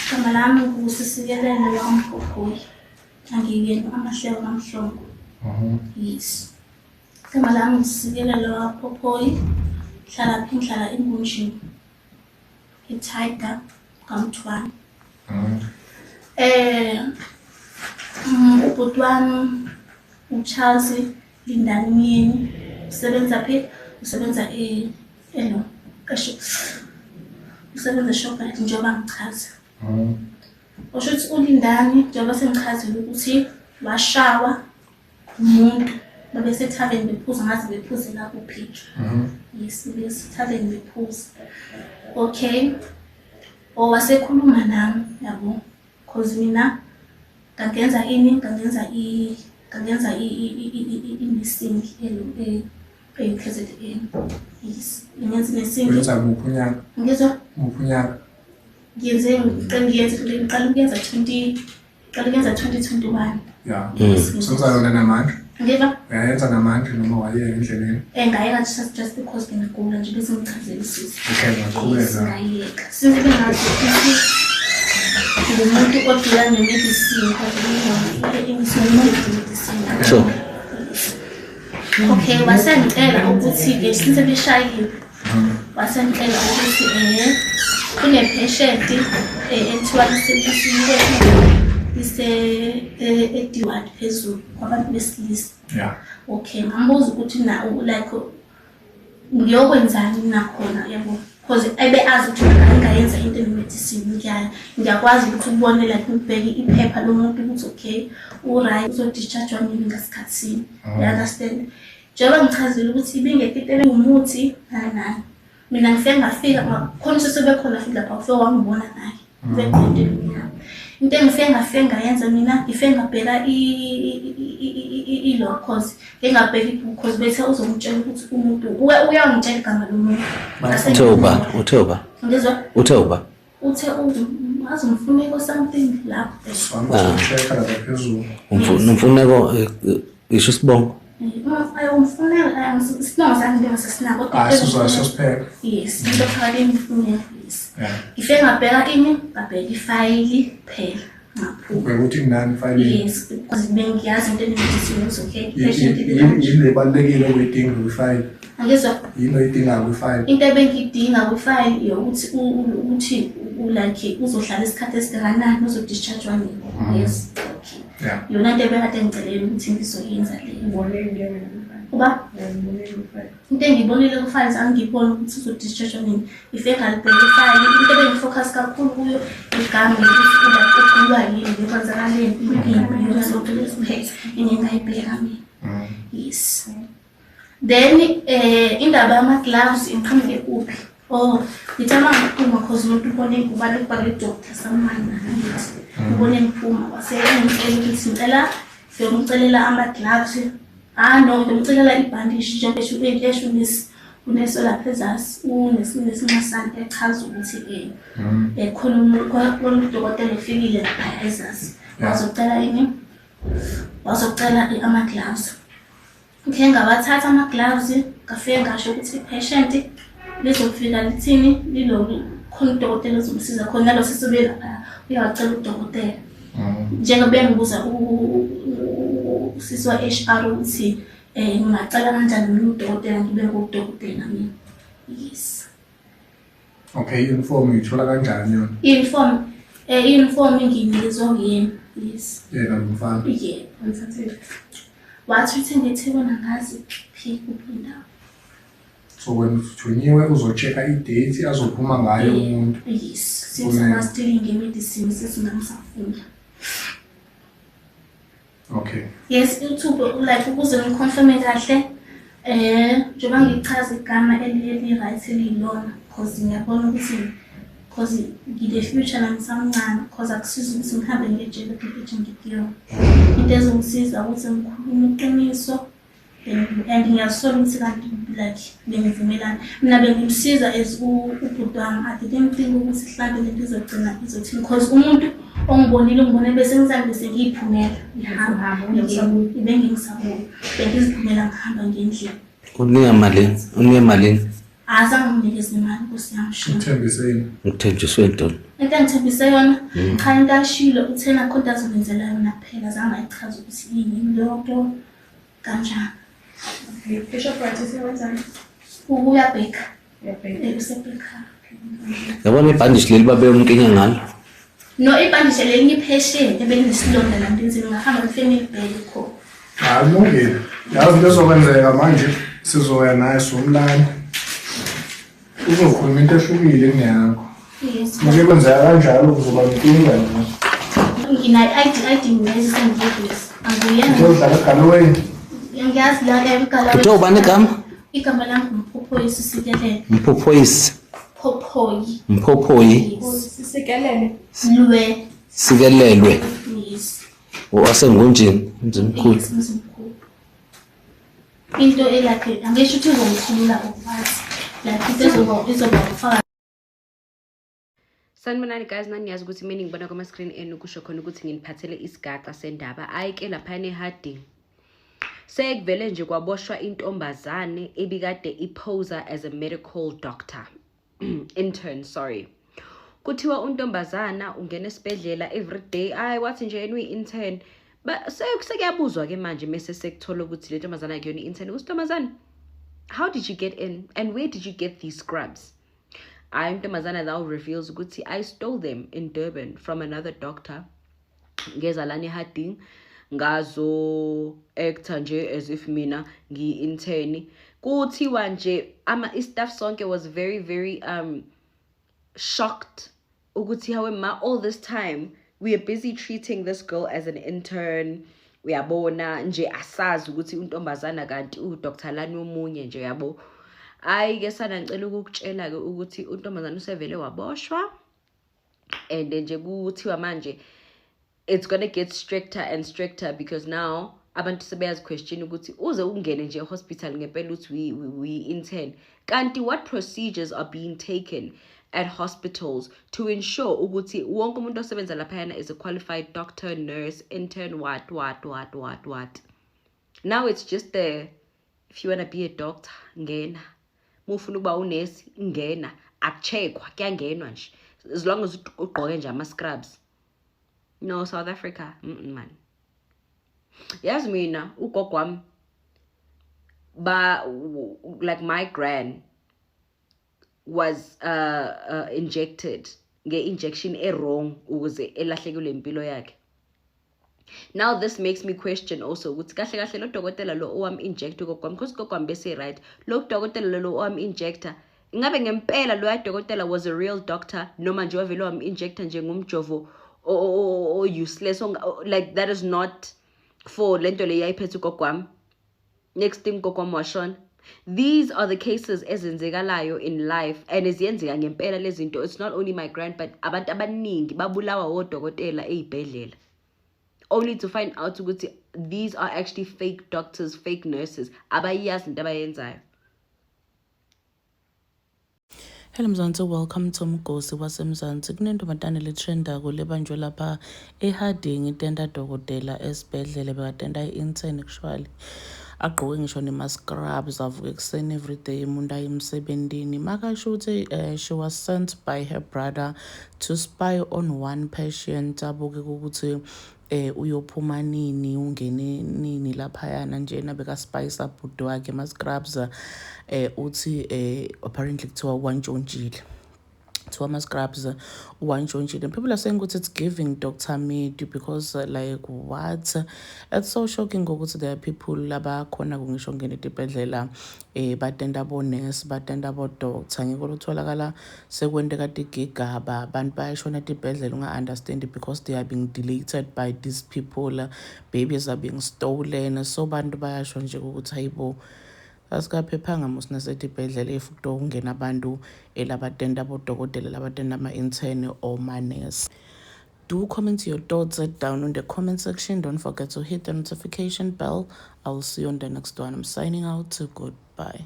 Igama lami nguSisikelelo wakwaMgogoli. Angiyena amahleko kaMhlongo. Yes. Igama lami nguSisikelelo wakwaPhophoyi. Ngihlala phi? Ngihlala eNgunjini. ETiger kaMthwane. Eh ubhuti wami uCharles Lindani Myeni usebenza phi? Usebenza e elo usebenza eShoprite njengoba ngichaza. Usho ukuthi uLindani njengoba sengichazile ukuthi washawa umuntu babesethaveni bephuza ngazi bephuzela kuphi. Yes, bebesethaveni bephuza. Okay. Owasekhuluma nami yabo cause mina ngangenza ini ngangenza i ngangenza i-nursing e-UKZN. Yes, ngenza i-nursing. Wenza muphi unyaka? Ngizwa? Muphi unyaka? Ngiyenze ngiyenze ngiqala ukuyenza 20 ngiqala ukuyenza 2021. Ya. Usenza yona namanje? Ngiva? Uyayenza namanje noma wayeka endleleni? Ngayeka just because bengigula nje bese ngichazela usisi. Okay, ngaqhubeka. Ngayeka. Since bengazi ukuthi ngumuntu odila ne-medicine medicine. Sure. Okay, wasengicela ukuthi-ke since beshayile wasengicela ukuthi kune-patient ekuthiwa ise e-D-ward phezulu kwabantu besilisa. Yeah. Okay, ngambuza ukuthi na like ngiyokwenzani nakhona yabo because ebe azi ukuthi mina ngingayenza into ene-medicine ngiyakwazi ukuthi ubone like ngibheke iphepha lomuntu ukuthi okay u-right uzo-discharge-wa nini ngasikhathini. You understand? Njengoba ngichazile ukuthi ibingekho into ewumuthi nani nani. Mina ngifike ngafika khona usesebekhona futhi lapha ufike wangibona naye. Ubeqondile umnyama. Into engifike ngafike ngayenza mina ngifike ngabheka ilo cause ngingabheka ibhuku cause bethe uzongitshela ukuthi umuntu uyangitshela igama lomuntu. Uthe uba? Uthe uba? Ngizwa? Uthe uba? Uthe azi umfuneko something lapho. Check lapha phezulu. Umfuneko isho isibongo. Umfuneko isibongo sami njengoba Ah, sizosipheka. Yes, into phakathi imfuneko. Yes. Yeah. Ngifike ngabheka ini, ngabheka ifayili kuphela. Ngaphuma. Ubheka ukuthi kunani ifayilini. Yes, because bengiyazi into enemedicine ukuthi okay, patient Yini ebalulekile okuyidinga kwifayili? Angizwa Yini oyidingayo kwifayili? into ebengiyidinga kwifayili yokuthi ukuthi like uzohlala isikhathi esingakanani uzo-discharge-wa nini. Yes. Okay. Yeah. Yona into ebekade ngicelele ukuthi ngizoyenza leyo. Uba into engiyibonile kufayili angiyiboni ukuthi uzo-discharge-wa nini. Ifike ngalibheka ifayili into ebengifocus kakhulu kuyo igama ukuthi ugulwa yini kwenzakaleni empilweni yona zonke leziphethe engingayibheka mina. Yes. Then indaba yama-gloves ngiqhamuke kuphi? Oh, ngithe uma ngiphuma cause umuntu ubone ubani ubhale doctor samana ngithi ubone ngiphuma wase engicela ukuthi ngicela siyomcelela ama-gloves. Ah no, ngimcelela ibhandishi njengoba esho uneso lapha ezasi unesinxasana echaza ukuthi khona udokotela ufikile lapha ezasi wazocela ini wazocela ama-gloves. Ngike ngawathatha ama-gloves ngafike ngasho ukuthi i-patient lizofika lithini liloku khona udokotela ozomsiza khona nalo sisi ubelapha uyawacela udokotela. Njengoba bengibuza usisi wa-H_R ukuthi ngingacela kanjani mina udokotela ngibe ngudokotela mina. Yes. Okay, i-uniform uyithola kanjani yona? I-uniform i-uniform ngiyinikezwa nguyena. Yes. Yena lo mfana. Yebo. Wathi uthenge eThekwini angazi phi kuphi indawo. So wena uthunyiwe uzo-check-a i-date azophuma ngayo umuntu. Yes. Since I was dealing nge-medicine since ngangisafunda. Okay. Yes, YouTube like ukuze ngiconfirme kahle njengoba ngichaza igama eli-right eliyilona cause ngiyabona ukuthi cause ngile future nami samncane cause akusizi ukuthi ngihambe ngejele kule ngikuyona. Into ezongisiza ukuthi ngikhulume iqiniso and ngiyasola ukuthi kanti like bengivumelana. Mina bengimsiza as ubhuti wami. I didn't think ukuthi mhlambe lento izogcina izothini cause umuntu ongibonile ungibone bese ngizami bese ngiyiphumela ngihamba bengingisabuya bengiziphumela ngihamba ngendlela. Unika malini? Unika malini? Azange nginikeze imali Nkosi yami. Uthembise yini? Ngithenjiswe ntoni? Into angithembise yona cha, into ashilo uthena khona into azongenzela yona kuphela, zange ayichaze ukuthi iyini leyo nto kanjani. Okay. EShoprite usewenzani? Uyabheka. Uyabheka. Usebheka. Yabona ibhandishi leli babeyomkinya ngalo. No, ibhandishi lelinye iphesheya ebelinesilonda la mpinzini, ngahamba ngifike ngilibheke khona. Hayi, kulungile. Yazi into ezokwenzeka manje, sizoya naye somlanda. Uzokhuluma into ehlukile kuneyakho. Yes. Manje kwenzeka kanjalo kuzoba nenkinga nje. Nginayo i-ID, ID ngiyezi sengiyivisa. Angiyena. Uzodlala eGalloway. Ngiyazi la eGalloway. Kuthiwa ubani igama? Igama lami nguMphophoyi Sisikelele. Mphophoyisi. Phophoyi. Mphophoyi. Yes. Sisikelele. Lwe. Sikelelwe. Yes. Wasengunjini, Mzimkhulu. Yes, Mzimkhulu. Into elakhe angisho ukuthi izongikhulula ukwazi. Like into ezoba ufakazi. Sanibonani guys, naniyazi ukuthi mina ngibona kuma-screen enu kusho khona ukuthi nginiphathele isigaxa sendaba. Ayike laphayana eHarding. Sekuvele nje kwaboshwa intombazane ebikade iphosa as a medical doctor. Intern, sorry. Kuthiwa untombazana ungena esibhedlela every day. Ayi wathi nje yena uyi-intern. Ba sekuyabuzwa ke manje mase sekuthola ukuthi le ntombazana akuyona i-intern. Ukuthi ntombazana, how did you get in and where did you get these scrubs? Hayi, intombazana now reveals ukuthi I stole them in Durban from another doctor. Ngeza lana eHarding ngazo actor nje as if mina ngiyi-intern. Kuthiwa nje ama i-staff sonke was very very shocked ukuthi hawe ma, all this time we are busy treating this girl as an intern, uyabona nje asazi ukuthi untombazana kanti uDr lani omunye nje yabo. Hayi ke sana, ngicela ukukutshela ke ukuthi untombazana usevele waboshwa and nje kuthiwa manje it's gonna get stricter and stricter because now abantu sebeyazi-question ukuthi uze ungene nje e-hospital ngempela uthi we intern, kanti what procedures are being taken at hospitals to ensure ukuthi wonke umuntu osebenza laphayana is a qualified doctor, nurse, intern, what what what what what. Now it's just the if you wanna be a doctor, ngena, uma ufuna ukuba unesi, ngena, akucheckwa, kuyangenwa nje as long as ugqoke nje ama-scrubs. No, South Africa, man, yazi mina ugogo wami ba like my gran was injected nge-injection e-wrong ukuze elahlekelwe impilo yakhe. Now this makes me question also ukuthi kahle kahle lo dokotela lo owam-injecta ugogo wami, because ugogo wami bese right, lo dokotela lo owam-injecta, ingabe ngempela loya dokotela was a real doctor noma nje wavele wam-injecta nje ngumjovo o-useless, like that is not for lento le yayiphethe ugogo wami. Next thing ugogo wami washona. These are the cases ezenzekalayo in life and ziyenzeka ngempela lezi zinto. It's not only my grand, but abantu abaningi babulawa wodokotela ey'bhedlela only to find out ukuthi these are actually fake doctors, fake nurses, abayazi into abayenzayo. Hello Mzansi, welcome to Mgosi waseMzansi. Kunentombazane letrendako lebanjwe lapha eHarding itenda dokotela esibhedlela, bekatenda i-intern actually. Agqoke ngisho nema-scrubs, avuke ekuseni everyday umuntu aye emsebentini. Makasho ukuthi she was sent by her brother to spy on one patient, abuke ukuthi uyophuma nini, ungene nini laphayana njena, bekaspayisa bhuti wakhe ama-scrubs. Uthi apparently kuthiwa wantshontshile, kuthiwa ama-scrubs uwantshontshile. And people are saying ukuthi it's giving Dr Medi because like what, it's so shocking ukuthi there are people labakhona ngisho ngene etibhedlela batenda bonesi, batenda bodoctor, ngiko lutholakala sekwenteka tigigaba, abantu bayashona etibhedlela unga-understand because they are being deleted by these people, babies are being stolen. So bantu bayasho nje ukuthi hayibo, asikaphephanga mos nasetibhedlela if kuthiwa kungena abantu elabatenda bodokotela, labatenda ama-intern or manesi. Do comment your thoughts down in the comment section. Don't forget to hit the notification bell. I will see you on the next one. I'm signing out. Goodbye.